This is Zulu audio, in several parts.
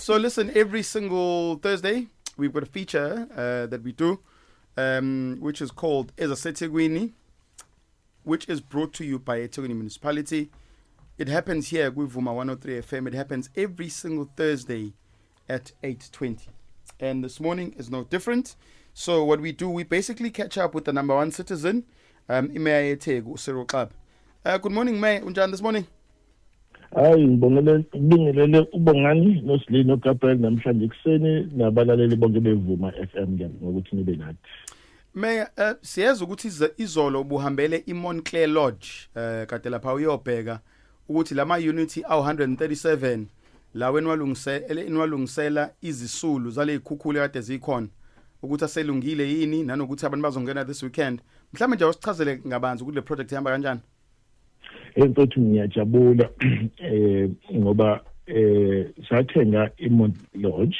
So listen, every single Thursday we've got a feature that we do, which is called EzaseThekwini, which is brought to you by eThekwini Municipality. It happens here at Vuma 103 FM. It happens every single Thursday at 8:20. And this morning is no different. So what we do, we basically catch up with the number one citizen, iMeya yeTheku, Cyril Xaba. Good morning, Mayor. Unjani this morning? Hayi, ngibongele, ngibingelele uBongani noSili noGabriel namhlanje ekuseni nabalaleli bonke beVuma FM. Ngiyabonga ukuthi nibe nathi. Mayor, siyeza ukuthi izolo ubuhambele iMontclair Lodge kade lapha uyobheka ukuthi lama unit awu 137 lawe enwalungisela izisulu zalezikhukhula kade zikhona ukuthi aselungile yini, nanokuthi abantu bazongena this weekend. Mhlawumbe nje awusichazele ngabanzi ukuthi le project ihamba kanjani. Mfethu, ngiyajabula ngoba sathenga iMont Lodge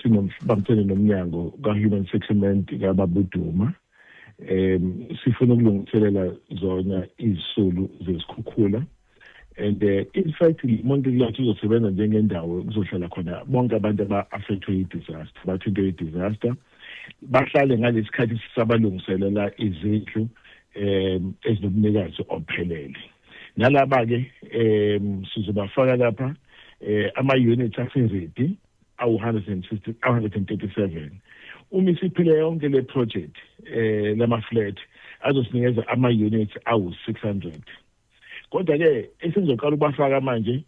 sinombambisene nomnyango kaHuman Settlement kaBabuduma, sifuna ukulungiselela zona izisulu zezikhukhula. And in fact, iMont Lodge izosebenza njengendawo kuzohlala khona bonke abantu aba-affectwe yi-disaster, bathintwe yi-disaster, bahlale ngalesikhathi sisabalungiselela izindlu ezinobunikazi ophelele. Nalaba ke sizobafaka lapha ama units ase-ready awu 160, 137. Uma isiphile yonke le project, lama flat azosinikeza ama units awu 600. Kodwa ke esizoqala ukubafaka manje,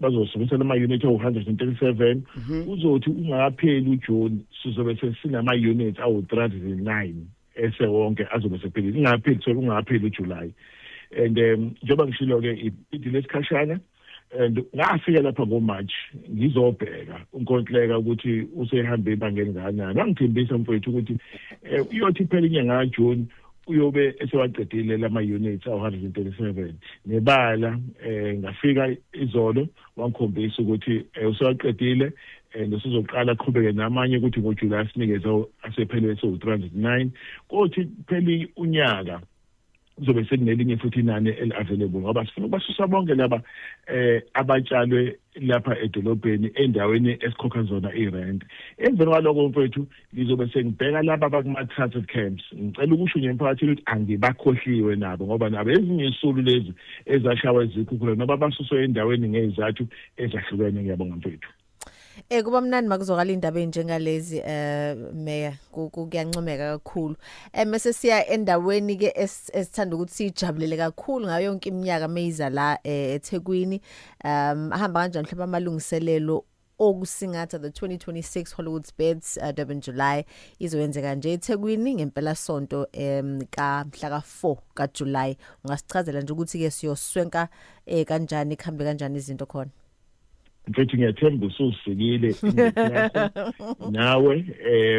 bazosebenzisa ama units awu 137. Uzothi ungakapheli uJune sizobe sesinama units awu 309 esewonke azobe sephelile, ingapheli, sorry, ungapheli uJuly. And njengoba ngishilo ke, ibhidi lesikhashana, and ngafika lapha ngoMarch ngizobheka unkontileka ukuthi usehambe ibanga elingakanani. Wangithembisa mfowethu ukuthi uyothi phela inyanga kaJune uyobe esewaqedile lama units awu-137. Nebala ngafika izolo, wangikhombisa ukuthi usewaqedile and usizoqala aqhubeke namanye, ukuthi ngoJuly sinikeze asephelele sewu-309. Kothi phela unyaka kuzobe sekunelinye futhi inani eli-available, ngoba sifuna ukubasusa bonke laba abatshalwe lapha edolobheni endaweni esikhokha zona i-rent. Emveni kwaloko, mfowethu, ngizobe sengibheka laba abakuma-transit camps. Ngicela ukusho nje emphakathini ukuthi angibakhohliwe nabo, ngoba nabo ezinye izisulu lezi ezashawa izikhukhula noma basuswe endaweni ngezizathu ezahlukene. Ngiyabonga, mfowethu. Kuba mnandi makuzwakala indaba enjengalezi, Mayor, kuyancomeka kakhulu. Mase siya endaweni ke esithanda ukuthi sijabulele kakhulu ngayo yonke iminyaka meyiza la eThekwini. Ahamba kanjani mhlawumbe amalungiselelo okusingatha the 2026 Hollywood Bets Durban July izoyenzeka nje eThekwini ngempela sonto ka mhla ka4 kaJuly? Ungasichazela nje ukuthi ke siyoswenka kanjani, kuhambe kanjani izinto khona? Mfethu, ngiyathemba ususikile ingidi yakho nawe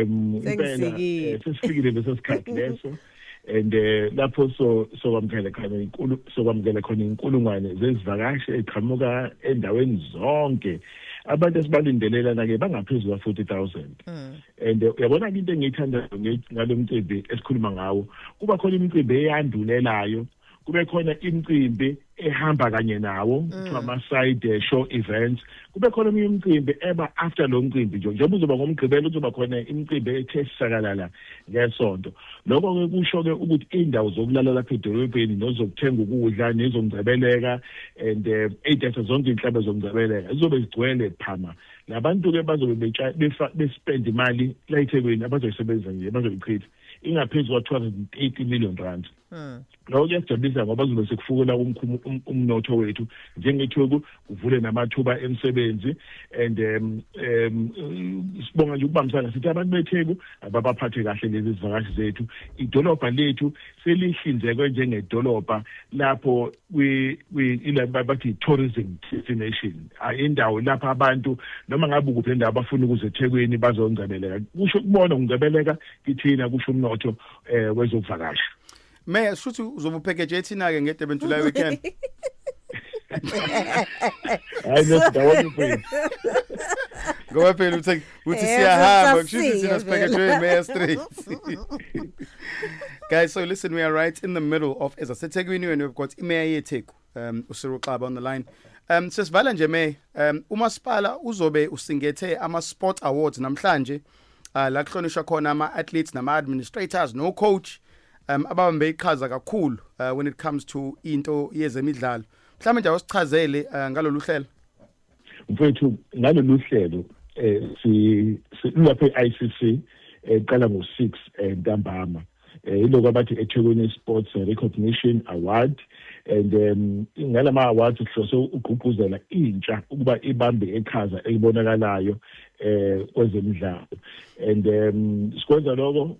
impela. Sengisikile. Sesifikile leso sikhathi leso, and lapho sokwamukela khona inkulungwane zezivakashi eqhamuka endaweni zonke. Abantu esibalindelela ke bangaphezulu kwa-40,000. And uyabona ke, into engiyithandayo ngalo mcimbi esikhuluma ngawo, kuba khona imicimbi eyandulelayo, kube khona imicimbi ehamba kanye nawo, kuthiwa ama-side show events, kube khona eminye imicimbi eba after lo mcimbi nje. Njengoba uzoba ngoMgqibelo, kuzoba khona imicimbi ethe sakalala ngesonto. Lokho-ke kusho-ke ukuthi iy'ndawo zokulala lapha edolobheni, nozokuthenga ukudla, nezongcebeleka and ey'dayisa zonke iy'nhlobo zokungcebeleka zizobe zigcwele phama. Labantu-ke bazobe bespend imali la eThekwini abazoyisebenzisa nje, bazoyichitha ingaphezu kwa-R280 million. Lokho kuyasijabulisa ngoba kuzobe sekufukula umnotho wethu njengeTheku, kuvule namathuba emisebenzi. And sibonga nje ukubambisana, sithi abantu beTheku ababaphathe kahle lezi zivakashi zethu. Idolobha lethu selihlinzekwe njengedolobha lapho ila bathi tourism destination, indawo lapho abantu noma ngabe ukuphi endawo bafuna ukuze eThekwini bazongcebeleka. Kusho kubona ukungcebeleka kithina kusho umnotho wezokuvakasha. Mayor, shuthi uzobe upackage thina ke ngeDurban July weekend. Hayi, nesindawonye, mfethu. Ngoba phela uthi siyahamba, kusho ukuthi thina sasifike sipackage Mayor straight. Guys, so listen, we are right in the middle of ezaseThekwini and we've got iMeya yeTheku, uCyril Xaba on the line. Sesivala nje me, umasipala uzobe usingethe ama sport awards namhlanje, la kuhlonishwa khona ama athletes nama administrators no coach ababambe iqhaza kakhulu when it comes to into yezemidlalo. Mhlawumbe nje awusichazele ngalolu hlelo. Mfowethu, ngalolu hlelo si lapha e-ICC eqala ngo-6 ntambama, iloko abathi eThekwini Sports Recognition Award, and ngalama awards sihlose ugqugquzela intsha ukuba ibambe iqhaza elibonakalayo kwezemidlalo, and sikwenza lokho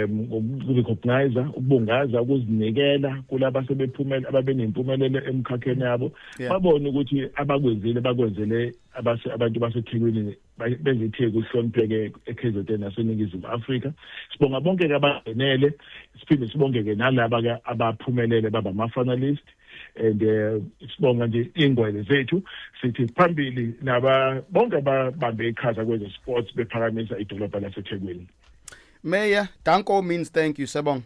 ngokurecognize, ukubungaza ukuzinikela kulaba sebephumela, ababenempumelelo emkhakheni yabo, babone ukuthi abakwenzile bakwenzele abase abantu baseThekwini, benze iTheku lihlonipheke eKZN naseNingizimu Afrika. Sibonga bonke ke abangenele, siphinde sibonge ke nalaba ke abaphumelele baba ama finalist, and sibonga nje ingwele zethu, sithi phambili naba bonke ababambe iqhaza kweze sports bephakamisa idolobha laseThekwini. Mayor, danko means thank you. Siyabonga.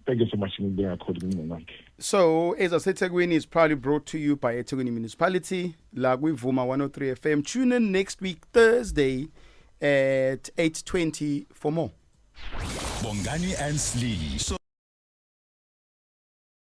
Thank you so much, ngibonga kakhulu ngingakhe. So, ezaseThekwini is proudly brought to you by eThekwini Municipality, la kwiVuma 103 FM. Tune in next week Thursday at 8:20 for more. Bongani and Slee. So